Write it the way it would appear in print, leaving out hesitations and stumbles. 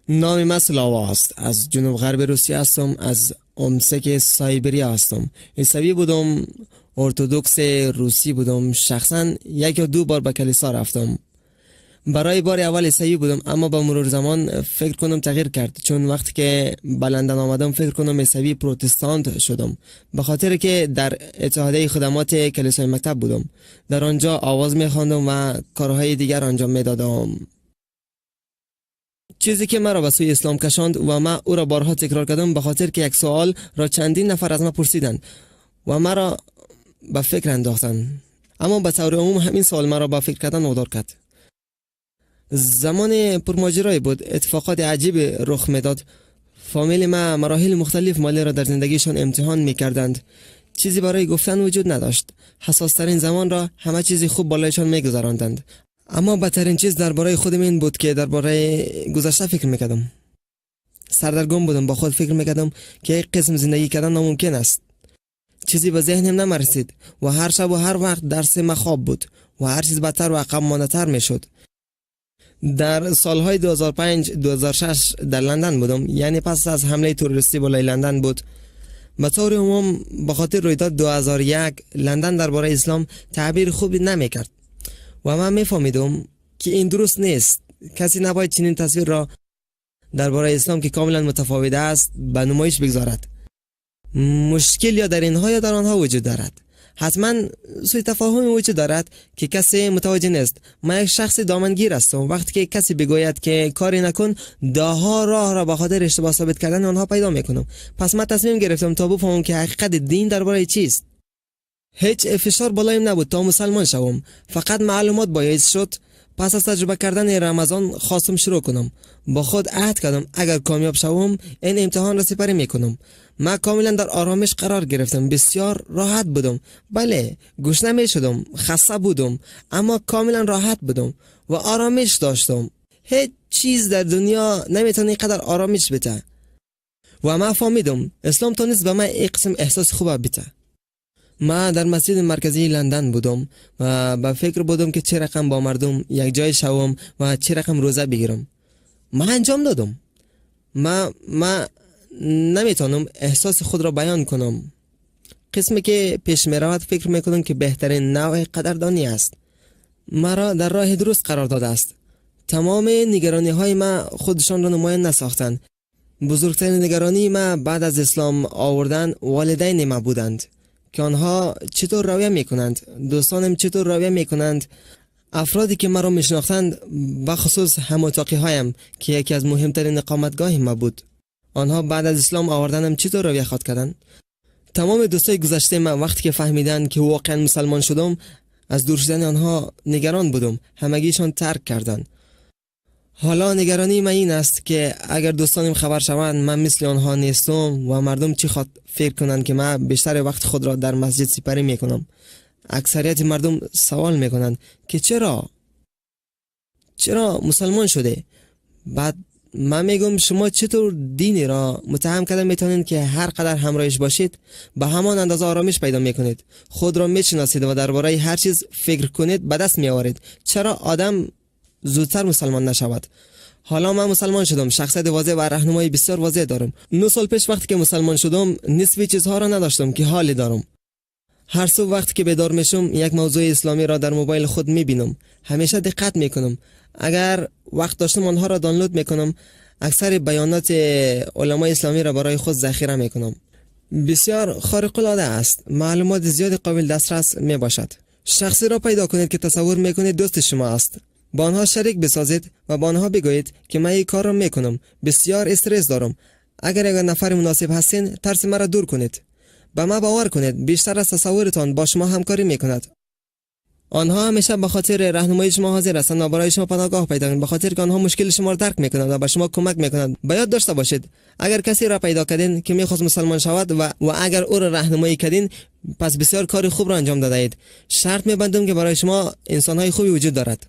نام من سلاوا است. از جنوب غرب روسیه هستم، از اومسک سایبریا هستم. عیسوی بودم، ارتودکس روسی بودم. شخصا یک یا دو بار به کلیسا رفتم. برای بار اول عیسوی بودم، اما با مرور زمان فکر کنم تغییر کرد، چون وقتی که به لندن آمدم فکر کنم عیسوی پروتستانت شدم، به خاطر که در اتحادیه خدمات کلیسای مکتب بودم. در آنجا آواز می‌خواندم و کارهای دیگر انجام میدادم. چیزی که مرا به سوی اسلام کشاند و من او را بارها تکرار کردم، به خاطر که یک سوال را چندین نفر از ما پرسیدند و مرا به فکر انداختند. اما به طور عموم همین سوال مرا به فکر کردن وادار کرد. زمان پرماجرایی بود، اتفاقات عجیب رخ میداد. فامیل ما مراحل مختلف مالی را در زندگیشان امتحان میکردند. چیزی برای گفتن وجود نداشت. حساس ترین زمان را همه چیزی خوب بالایشان میگذراندند. اما بدترین چیز درباره خودم این بود که درباره گذشته فکر میکردم. سردرگم بودم، با خود فکر میکردم که یک قسم زندگی کردن ناممکن است. چیزی به ذهنم نمرسید و هر شب و هر وقت درس ما خواب بود و هر چیز بدتر و عقب مانده تر میشد. در سالهای 2005-2006 در لندن بودم، یعنی پس از حمله تروریستی بالای لندن بود. به طور عموم به خاطر رویداد 2001 لندن درباره اسلام تعبیر خوبی نمیکرد و من میفهمیدم که این درست نیست. کسی نباید چنین تصویر را درباره اسلام که کاملا متفاوت است به نمایش بگذارد. مشکل یا در اینها یا در آنها وجود دارد. حتما سوء تفاهمی وجود دارد که کسی متوجه نیست. من یک شخص دامنگیر هستم. وقتی که کسی بگوید که کاری نکن، ده راه را به خاطر اشتباه ثابت کردن آنها پیدا میکنم. پس من تصمیم گرفتم تا بفهمم که حقیقت دین درباره چیست. هیچ فشار بالایم نبود تا مسلمان شوم. فقط معلومات باید شد. پس از تجربه کردن رمضان خواستم شروع کنم. با خود عهد کردم اگر کامیاب شوم این امتحان را سپری میکنم. من کاملا در آرامش قرار گرفتم، بسیار راحت بودم. بله، گشنه می شدم، خسته بودم، اما کاملا راحت بودم و آرامش داشتم. هیچ چیز در دنیا نمیتونه اینقدر آرامش بده. و من فهمیدم اسلام تونست به من یک قسم احساس خوب بده. من در مسجد مرکزی لندن بودم و به فکر بودم که چه رقم با مردم یک جای شوم و چه رقم روزه بگیرم. من انجام دادم. من نمیتونم احساس خود را بیان کنم. قسمی که پیش می رود فکر میکنم که بهترین نوع قدردانی است. مرا در راه درست قرار داده است. تمام نگرانی های من خودشان را نمایان نساختند. بزرگترین نگرانی من بعد از اسلام آوردن والدین ما بودند که آنها چطور رویه میکنند، دوستانم چطور رویه میکنند، افرادی که مرا میشناختند، بخصوص هم‌اتاقی هایم که یکی از مهمترین اقامتگاه ما بود. آنها بعد از اسلام آوردنم چطور رویه خواد کردند. تمام دوستای گذشته من وقتی که فهمیدند که واقعا مسلمان شدم، از دور شدن آنها نگران بودم. همگیشان ترک کردند. حالا نگرانی من این است که اگر دوستانم خبر شوند من مثل آنها نیستم و مردم چی خواد فکر کنند که من بیشتر وقت خود را در مسجد سپری میکنم. اکثریت مردم سوال میکنند که چرا مسلمان شده؟ بعد من میگم شما چطور دینی را متهم کرده میتونید که هر قدر همراهش باشید به همان اندازه آرامش پیدا میکنید، خود را میشناسید و درباره هر چیز فکر کنید به دست میآورید. چرا آدم زودتر مسلمان نشود؟ حالا من مسلمان شدم، شخصیت واضح و راهنمایی بسیار واضح دارم. 9 سال پیش وقتی که مسلمان شدم نصف چیزها را نداشتم که حالی دارم. هر صبح وقتی که بیدار میشم یک موضوع اسلامی را در موبایل خود میبینم. همیشه دقت میکنم. اگر وقت داشتم آنها را دانلود میکنم. اکثر بیانات علمای اسلامی را برای خود ذخیره میکنم. بسیار خارق العاده است. معلومات زیاد قابل دسترس میباشد. شخصی را پیدا کنید که تصور میکنید دوست شما است. با آنها شریک بسازید و با آنها بگویید که من این کار را میکنم، بسیار استرس دارم. اگر یک نفر مناسب هستین ترس مرا دور کنید. به من باور کنید، بیشتر از تصورتان با شما همکاری میکند. آنها همیشه به خاطر راهنمایی شما حاضر هستند و برای شما پناهگاه پیدا کنند، به خاطر که آنها مشکل شما را درک میکنند و به شما کمک میکنند. به یاد داشته باشید اگر کسی را پیدا کردین که میخواست مسلمان شود و اگر او را راهنمایی کردین، پس بسیار کار خوب را انجام داده اید. شرط میبندم که برای شما انسانهای خوبی وجود دارد.